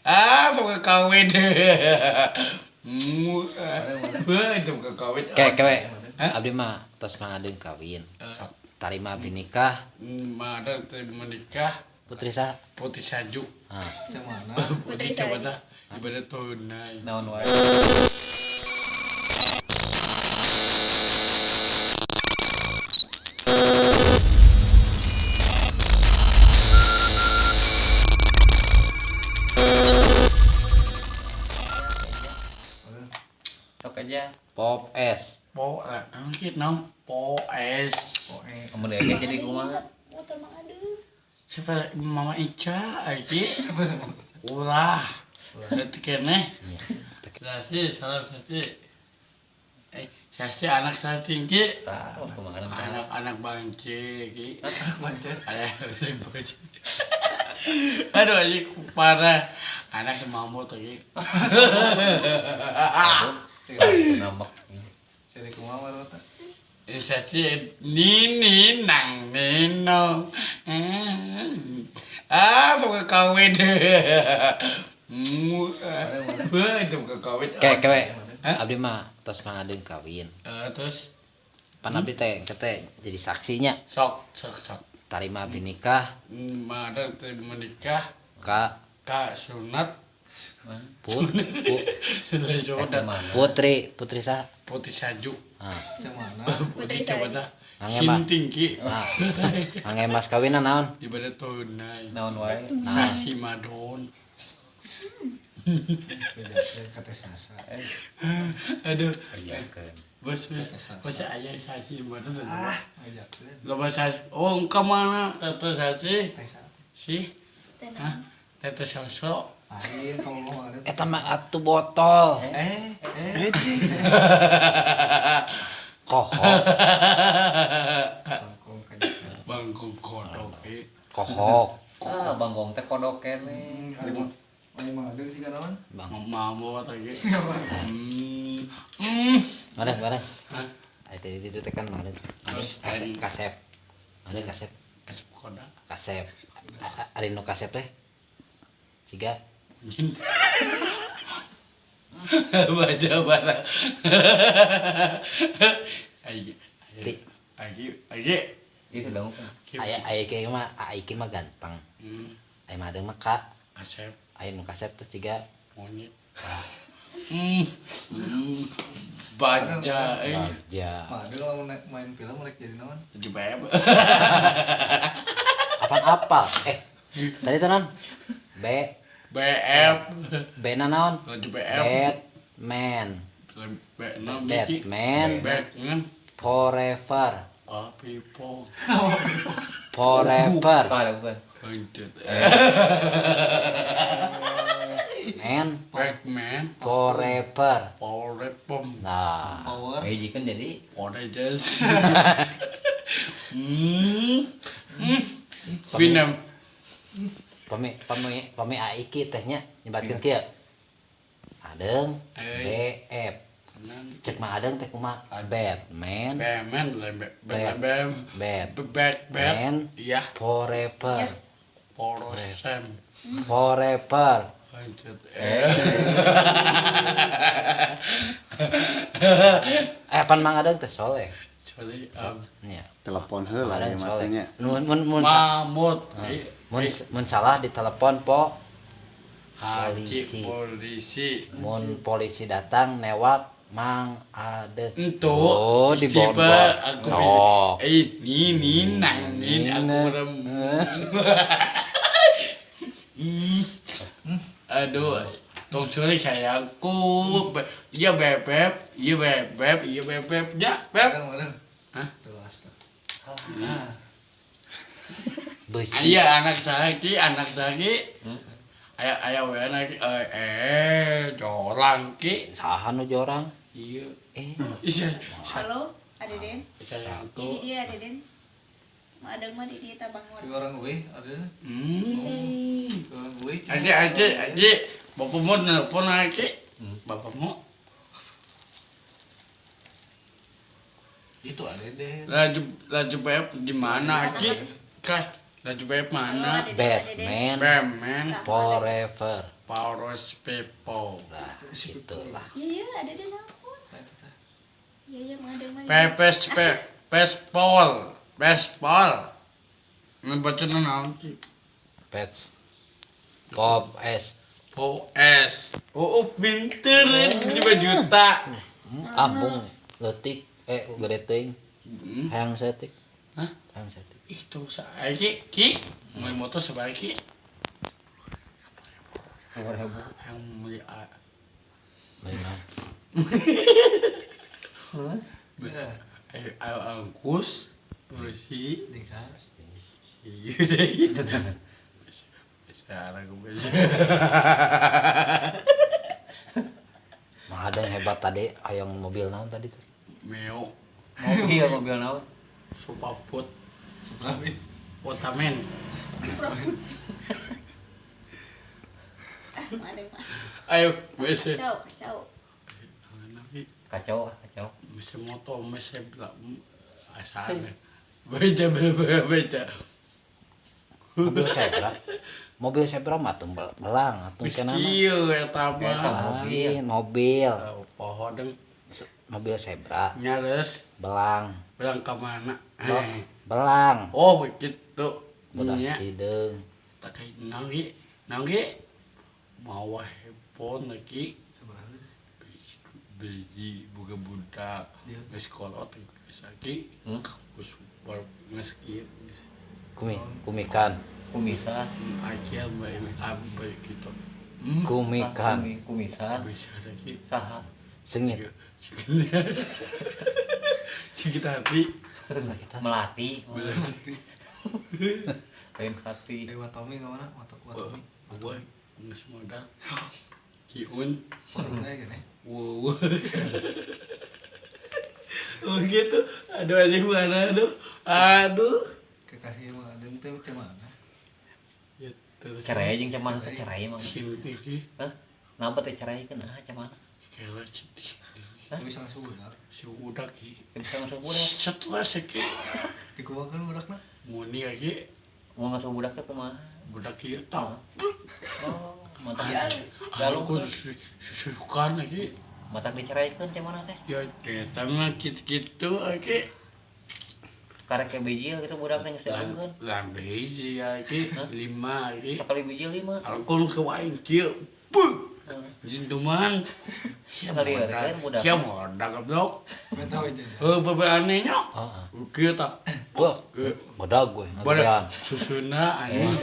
Ah, bukan kawin. Itu bukan kawin. Kayak abdi mah tos mangadeung kawin. Tarima abdi nikah. Mada menikah. Putri sa? Putri Saju. Ah. Mana? Putri mana? Ibadah tunai. Naon wae. Sok aja. Pop es. Po, mungkin nom po es. Po es. Kamu deh jadi kumaha? Motor mah aduh. Siapa Mama Ica lagi? Ulah. Nanti kene. Sasi, salam sasi. Sasi anak saya tinggi. Tahu kumaha anak-anak banci ki. Anak banci. Ayah sing banci. Aduh anjing parah. Anak mamut lagi. Aduh, namak. Sini kumaha marota? Sasi nini nang nino. Ah, bukan kawin. Itu bukan kawin. Kayak abdi mah tos mangadeung kawin. Terus pan abdi teh teh jadi saksinya. Sok. Tarima abdi nikah. Mada menikah. Ka sunat. Putri, Putri sa? Putri Saju. Ah. Mana? Putri mana? Sinting ki. Angge mas kawinna naon? Ibadah tunai. Naon wae? Sasi madon. Kata sasa. Aduh. Bos, bos ayah sasi madon. Ah, ajakeun. Loba sasi. Oh, engka mana? Tete sasi. Si? Hah? Tete sosok. Lain kalau mau ada. Eta mah atuh botol. Kohok. Bangkong kajakan. Bangkong kodok. Kohok. Ah, bangkong teh kodok keneh. Ari mah ada sih kan naon? Bang. Mama tadi. Mana? Hah? Ai tadi itu teh kan mana? Kasep. Ada kasep. Kasep kodok. Kasep. Ari nu kasep teh. Ciga baca bara. Ayo. Itu dong. Aya kieu mah, aya mah ganteng. Aya mah mah ka kasep. Aya nu kasep teh ciga monyet. Baca euy. Baca. Mah lamun main film rek jadi naon? Jadi beb. Apaan apal? Tadi teh naon? B BF B na naon? BF Batman. Batman. Batman. Forever. People. Forever. Man. Batman. Forever. Forever. Nah. Power. Hiji kan jadi Power. Binem. Pami aiki tehnya nyebatkeun kieu. Adeung BF. Cek mah adeung teh kumaha? Batman. Batman, Batman. Iya. Forever. Porosem. Forever. Pan mang adeung teh soleh. Soleh. Nya. Telepon heula ya matanya. Mun Mamut. Mun salah ditelepon po polisi. Polisi. Mun polisi datang newak mang ade. Entu. Oh, di bawah. Sok. Ini nang ini aku merem. Aduh, tong curi sayangku. Iya bebek, iya bebek, iya bebek. Ya, beb. Hah? Besi. Iya anak saki. Aya we anak jorang ki. Saha nu jorang? Iya. Halo, Adeden. Sayangku. Ini dia Adeden. Adeng mah di dieu bangun. Di orang gue, Adeden. Orang gue. Aji. Bapakmu nelpon aki. Bapakmu. Itu Adeden. Laju BF di mana aki? Kah? Laju BF mana? Batman. Batman. Forever. Poros people. Nah, gitulah. Iya, ada di nelpon. Iya, Mang Adeng mah. Pepes pespol. Pespol. Ngebaca naon ki? Pets. Pop S. O S. Oh, pinter 5 juta. Ambung leutik gede teuing. Hayang saeutik. Hah? Hayang saeutik. Itu saiki ki mau motor sabaraha ki? 1000. Hayang meuli Beli naon? Ayo angkus bersih Jeung saha? Iya deh. Sekarang gue bisa. Mang Adeng hebat tadi hayang mobil naon tadi tuh? Meo Mobil naon? Supaput Suprabit. Otamen. Ah, Mang Adeng mah. Ayo bisa. Kacau, kacau. Kacau, kacau. Bisa motor, bisa asal. Beda, beda, beda. Mobil zebra. Mobil zebra mah teu belang atuh cenah. Kieu eta mah. Mobil, mobil. Poho deung Mobil zebra nyares belang. belang ka mana? Belang. Oh, begitu. Bodas Nya hideung. tak naon naon ge? Mawa handphone lagi Sabaraha? biji boga budak geus kolot geus aki geus bar geus kieu Kumikan. Kumisan. Acil bae abe gitu. Kumikan. Kumisan. Bisa lagi. Saha? Sengit. Sakit hati. Melati. Lain hati. Dewa Tommy ka mana? Watomi. Gua geus modal. Kiun. Warungna gini. Wow. Oh gitu. Aduh anjing mana aduh. Aduh. Kekasih Mang Adeng teh macam mana? Ya terus. Cerai jeung cemana teh cerai mah. Sini Hah? Napa teh cerai kan ah cemana? Kela Tapi bisa langsung budak. si budak ki. Bisa ngasuh budak. Stres ki. Dikumakeun budakna. Muni lagi Mau ngasuh budak teh kumaha? budak ieu tau. Oh, mantap. Lalu Aku susukan lagi. Matak diceraikeun cemana teh? Ya ternyata mah gitu-gitu lagi. Karek ke bijil gitu budak teh geus dialungkeun. Lambe hiji lagi, Hah? 5 lagi. Sakali bijil 5. Alkohol ke wain kieu. Puh. Jintuman. Siapa Ngalieur budak. Siapa modal goblok. Enggak tahu aja. Heuh bebeane nya. Heeh. Kieu tah. Wah, bodag gue ngagedean. Susuna anjing.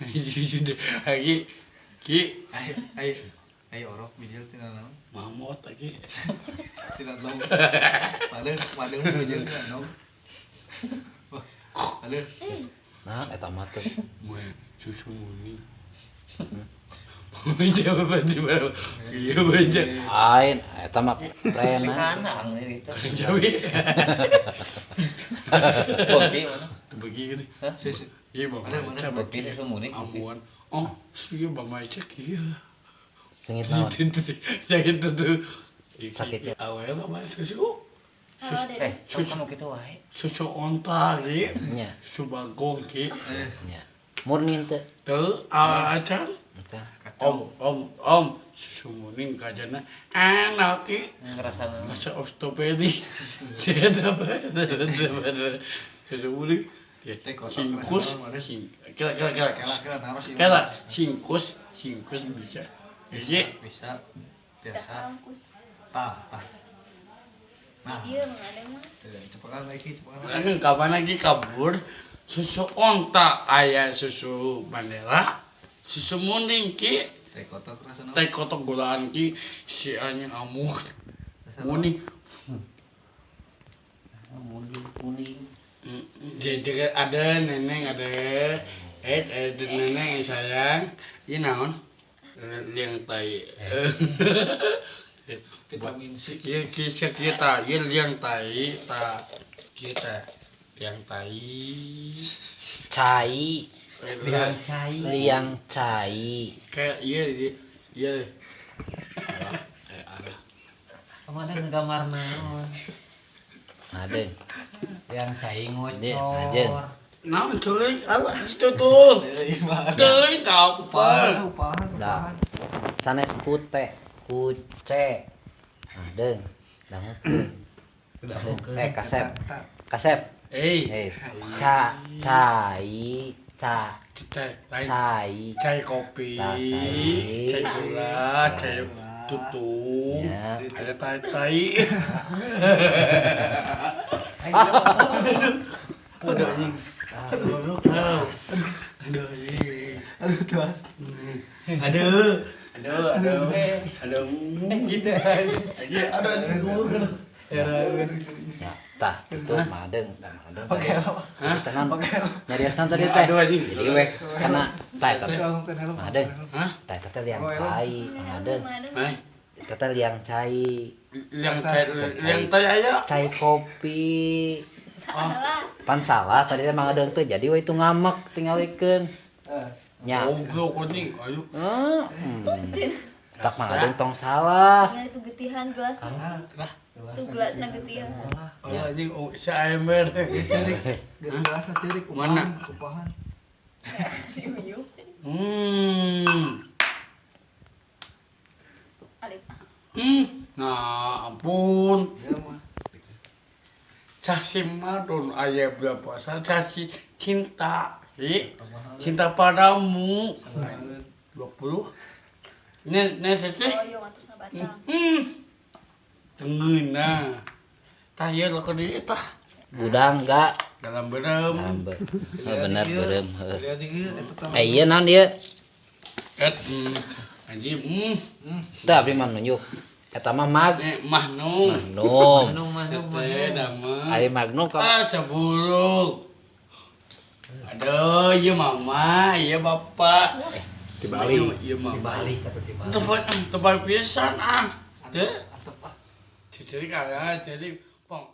Susuna lagi ki Ai ai ai orok bijil tina naon? mamot lagi. Tina long. Padahal padahal bijil tina naon. Wah, padahal Nah, eta mah teh. Mue susu muni. Coba tiba iya baca. Ain, eta mah preman. Kandang itu. Jawi. Bagi mana? Begini. Hah? Sis. Iya, Bang. Mana, mana? Bagi susu muni. Amuan. Oh, iya Bang Maca kieu. Sengit naon? Sakit tuh. Sakitnya. Awalnya mah susu. Halo, Dede. Kamu gitu wae. Susu onta ki. Nya, Susu bagong ki. nya. Murni teh. Teu acan. Eta. Om, susu muning kajana enak ki. Ngerasa Masa ortopedi. Susu muning. Singkus, kira kira kira kira singkus, singkus bisa. Bisa, bisa, biasa. Tah, tah. Nah, iya Mang Adeng mah. Cepetan lagi, cepetan. Kan kapan lagi kabur? Susu onta aya susu bandera, susu muning ki. Teh kotok rasana. Teh kotok gulaan ki si anjing amuk. Muning. Muning, muning. Jadi ada neneng ada ada neneng sayang. Ini naon? Liang tai. Vitamin C. Kieu kieu ta, ieu liang tai ta. Kieu ta. Liang tai. Cai. Liang cai. Liang cai. Kayak iya iya. Alah. Kemana ngegambar naon? Ada. Liang cai ngocor. Naon cuy? Alah itu tuh. Teuing tak apa. Upahan, upahan. Sanes ku T, ku C. Nah, deung. Dangukeun. Kasep. Kasep. Eh, Ca cai ca cai lain cai. Cai kopi, Cai. Cai gula, cai tutung, Ya. ada tai-tai. Aduh, anjing. Aduh, aduh, anjing. Aduh, tuas. Aduh, aduh, aduh, aduh, gitu. Anjing, Aduh, aduh, aduh. Ya, tah itu Madeng, Madeng. Oke, Hah? Tenan. Nyariosna tadi teh. Aduh, anjing. Jadi we kana tah eta teh. Madeng. Hah? Tah eta teh liang cai, Madeng. Hai. Eta teh liang cai. Liang cai, liang tai aya. Cai kopi. Salah. Pan salah tadi teh Mang Adeng teh jadi we itu ngamek tingalikeun. Nya. Goblok anjing, ayo. Tak Mang Adeng tong salah. Tinggal itu getihan gelas. Lah, Tuh gelas na getihan. oh anjing, oh si ember. Cerik. Gelas cerik. Mana? Upahan. Diuyup. Alif. Nah, ampun. Ya mah. Cah si madon aya berapa cah si cinta, si cinta padamu. 20. Nih, nih sih. Oh, iya atusna batang. Tengeuna. Tah ieu lokor dieu tah. Gudang enggak? Dalam berem. Oh, bener berem. Heuh. Lihat ieu eta tah. Eh ieu naon ieu? Et anjing Teu abdi mah nunjuk. Eta mah mag. Nih mahnum. Magnum. Magnum, Teh damang. Ari Magnum ka Ah, ceburuk. Aduh, iya mama, iya bapak. Dibalik. Iya mama. Dibalik atau dibalik. Tebal, tebal pisan ah. Teu. Jadi karena jadi pong.